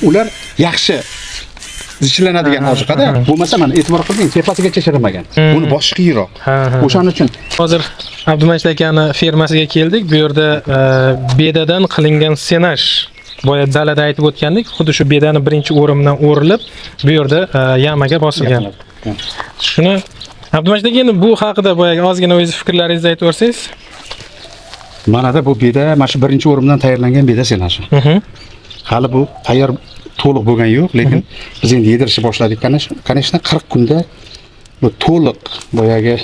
Ular yaxshi zichlanadigan oziqada. Bo'lmasa, mana, e'tibor qilding, tepasigacha chirimagan. Buni bosish qiyinroq. Ha, ha. O'shaning uchun Hozir Abdumajid akani fermasiga keldik. Bu yerda bedadan qilingan senaj. Boya dalada aytib o'tgandik, xuddi shu bedani birinchi o'rimdan o'rilib, bu yerda yamaga bosilgan. Shuni, Abdumajid aka, endi bu haqida boyagi ozgina o'zingiz fikrlaringizni aytib o'tsangiz. Manada bu beda, mana shu birinchi o'rimdan tayyorlangan beda senaji. Hali bu tayyor to'liq bo'lgani yo'q, lekin biz endi yedirishni boshladik. Конечно, 40 kunda bu to'liq boyagi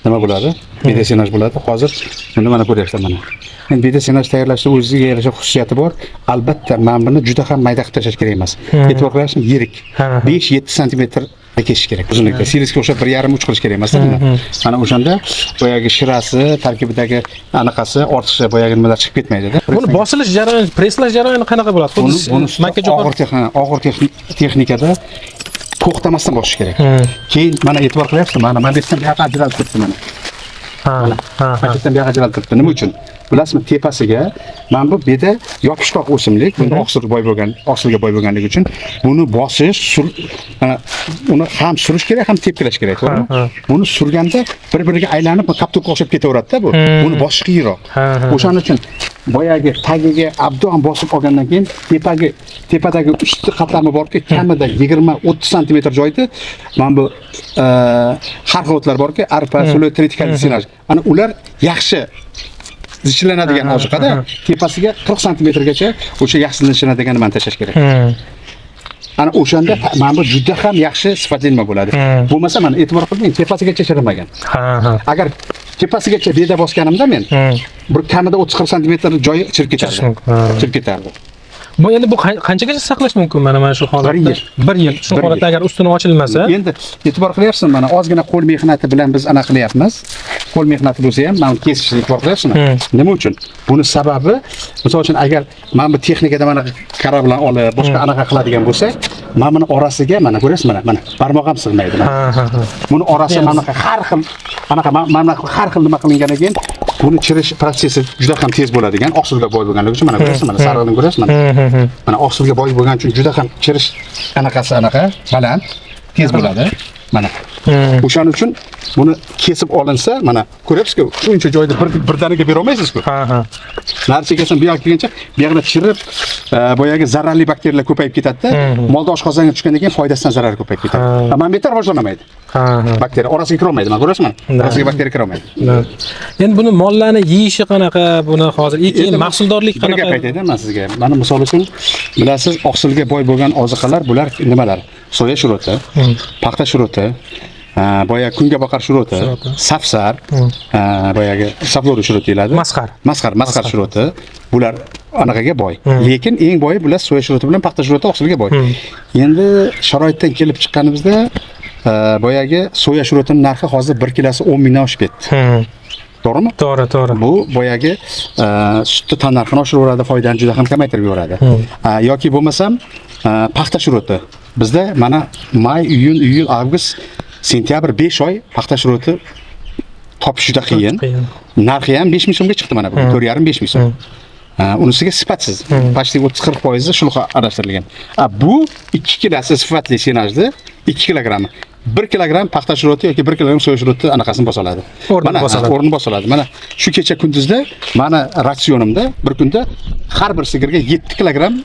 nima bo'ladi? Beda senaj bo'ladi. Hozir buni mana ko'ryapsizlar mana. Endi beda senaj tayyorlashda o'ziga yarasha xususiyati bor. Albatta, mana buni juda ham mayda qilib tashlash kerak emas. E'tibor qilyapsizmi? Yirik. Ha, ha. 5-7 santimetr kesish kerak. Uzunlikda. Silosga o'xshab 1,5-3 qilish kerak emas buni. Mana o'shanda boyagi shirasi, tarkibidagi anaqasi, ortiqcha boyagi nimalar chiqib ketmaydi-da. Buni bosilish jarayoni, presslash jarayoni qanaqa bo'ladi? Buni, Xuddi buni makka jo'xori. Og'ir texnikada to'xtamasdan bosish kerak. Keyin mana, e'tibor qilyapsizmi? Mana bu yerdan bu yoqqa ajralib turibdi mana. Ha, ha, Mana ha. shu yerdan bu yoqqa ajralib turibdi. Nima uchun? Bilasizmi, tepasiga mana bu beda yopishqoq o'simlik, bunda oqsilga boy bo'lganligi uchun buni bosish, mana uni ham surish kerak, ham tepkilash kerak, to'g'rimi? Ha, ha. Buni surganda bir-biriga aylanib, koptokka o'xshab ketaveradida bu. Buni bosish qiyinroq. Ha, ha. O'shaning uchun boyagi tagiga obdon bosib olgandan keyin tepadagi usti qatlami borki, kamida 20-30 santimetr joyda mana bu har xil o'tlar borki, arpa, suli, tritikal senaj. Ana ular yaxshi zichlanadigan oziqada. Tepasiga 40 santimetrgacha o'sha yaxshi zichlanadigan nimani tashlash kerak. Ana o'shanda mana bu juda ham yaxshi sifatli nima bo'ladi. Bo'lmasa, mana, e'tibor qilding, tepasigacha chirimagan. Ha, ha. Agar tepasigacha beda bosganimda men bir kamida 30-40 santimetr joyi chirib ketardi. Chirishi mumkin, ha. Chirib ketardi. Bu endi bu qanchagacha saqlash mumkin mana shu holatda? Bir yil. Bir yil. Shu Bir holatda yil. agar ustini ochilmasa, Endi e'tibor qilyapsizmi, mana ozgina qo'l mehnati bilan biz anaqa qilyapmiz. Qo'l mehnati bo'lsa ham mana kesishni e'tibor qilyapsizmi? Nima uchun? Buni sababi, misol uchun, agar mana bu texnikada mana kara bilan olib, boshqa anaqa qiladigan bo'lsak, mana buni orasiga, mana ko'rasiz, mana barmoq ham sig'maydi mana. Ha, ha, ha. Buni orasi mana bunaqa har xil anaqa, mana bunaqa har xil nima qilingandan keyin buni chirish protsessi juda ham tez bo'ladigan, oqsilga boy bo'lganligi uchun, mana ko'rasiz, mana sarig'ini ko'rasiz, mana. Mana oqsilga boy bo'lgani uchun juda ham chirish anaqasi anaqa baland, tez bo'ladi. Mana. O'shaning uchun buni kesib olinsa, mana ko'ryapsiz-ku, shuncha joyda bir birdaniga bera olmaysiz-ku. Ha, ha. Nari chekkasin, bu yoqqa kelgancha, bu yoqda chirib, boyagi zararli bakteriyalar ko'payib ketadi-da. Molda oshqozonga tushgandan keyin foydasidan zarari ko'payib ketadi. Mana bu yerda rivojlanmaydi. Ha, ha. Bakteriya orasiga kira olmaydi. Mana ko'rasizmi? Да. Orasiga bakteriya kira olmaydi. Да. Endi buni mollarni yeyishi qanaqa? Buni hozir keyin Endi mahsuldorlik bir gap qanaqa? aytayda man sizga. Mana misol uchun, bilasiz, oqsilga boy bo'lgan oziqalar bular nimalar? Soya shuroti, paxta shuroti, boyagi kungaboqar shuroti, Shuroti. safsar, boyagi saflor shuroti deyiladi. Masxar. Masxar shuroti. Bular anaqaga boy. Lekin eng boyi bular soya shuroti bilan paxta shuroti oqsilga boy. Endi sharoitdan kelib chiqqanimizda, boyagi soya shurotini narxi hozir 1 kilosi 10 mingdan oshib ketdi. To'g'rimi? To'g'ri. Bu boyagi sutni tannarxini oshirib yuboradi, foydani juda ham kamaytirib yuboradi. Yoki bo'lmasam paxta shuroti. Bizda mana may, iyun, iyul, avgust, sentyabr, 5 oy paxta shuroti topish juda qiyin. Qiyin. Narxi ham 5 ming so'mga chiqdi mana bugun. 4,5-5 ming so'm. Unisiga sifatsiz. Почти 30-40 foizi shulg'a aralashtirilgan. Bu 2 kilosi sifatli senajni 2 kilogrammi. 1 kilogramm paxta shuroti yoki 1 kilogramm soya shuroti anaqasini bosa oladi. O'rnini Mana, bosa oladi. O'rnini bosa oladi. Mana shu kecha kunduzda mana ratsionimda bir kunda har bir sigirga 7 kilogramm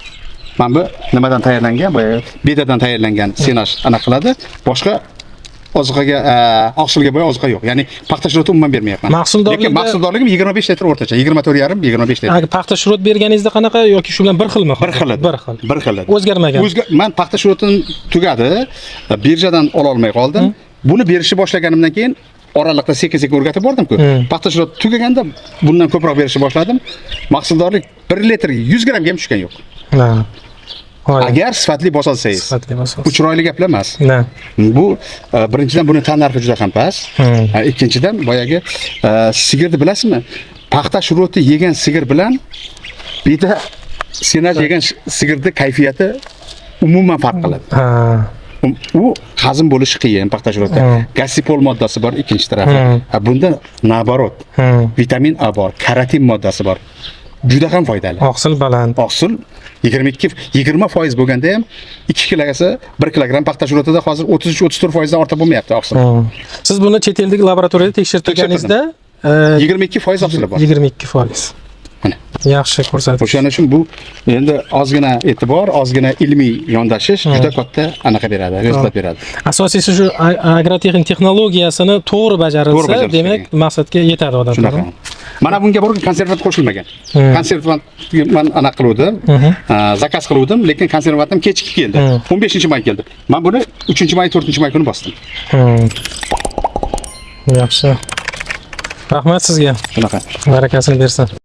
mana bu nimadan tayyorlangan, boya bedadan tayyorlangan senaj anaqa qiladi. Boshqa oziqaga, oqsilga boy oziqa yo'q. Ya'ni paxta shuroti umuman bermayapman. Mahsuldorlikda- Lekin mahsuldorligim 25 litr o'rtacha, 24,5, 25 litr. Agar paxta shurot berganingizda qanaqa yoki shu bilan bir xilmi? Bir xil edi. Bir xil. Bir xil edi. O'zgarmagan. Man paxta shurotim tugadi, birjadan ola olmay qoldim. Buni berishni boshlaganimdan keyin oraliqda sekin-sekin o'rgatib bordim-ku. Paxta shurot tugaganda bundan ko'proq berishni boshladim. Mahsuldorlik 1 litrga 100 grammga ham tushgan yo'q. Ha. Voy. Agar sifatli bosolsangiz. Sifatli bosolsa. Bu chiroyli gaplar emas. Да. Bu birinchidan buni tannarxi juda ham past. Ikkinchidan boyagi sigirni bilasizmi? Paxta shuroti yegan sigir bilan beda senaj yegan sigirni kayfiyati umuman farq qiladi. Ha. U hazm bo'lishi qiyin paxta shuroti. Gassipol moddasi bor ikkinchi tarafi. Bunda наоборот. Vitamin A bor, karotin moddasi bor. Juda ham foydali. Oqsil baland. Oqsil 22, 20% bo'lganda ham 2 kilogasi 1 kilogramm paxta shuratida hozir 33-34% dan ortiq bo'lmayapti oqsil. Siz buni chet ellik laboratoriyada tekshirtirganingizda 22% oqsili bor. 22%. Mana. Yaxshi ko'rsatkich. O'shaning uchun bu endi ozgina e'tibor, ozgina ilmiy yondashish juda katta anaqa beradi, результат beradi. Asosiysi shu agrotexnik texnologiyasini to'g'ri bajarilsa, To'g'ri bajarilishi demak, kerak. Maqsadga yetadi odam. Shunaqa. Mana bunga borib konservant qo'shilmagan. Konservant man anaqa qiluvdim, заказ qiluvdim, lekin konservantim kechikib keldi. 15 may keldi. Man buni 3 may, 4 may kuni bosdim. Yaxshi. Rahmat sizga. Shunaqa. Barakasini bersin.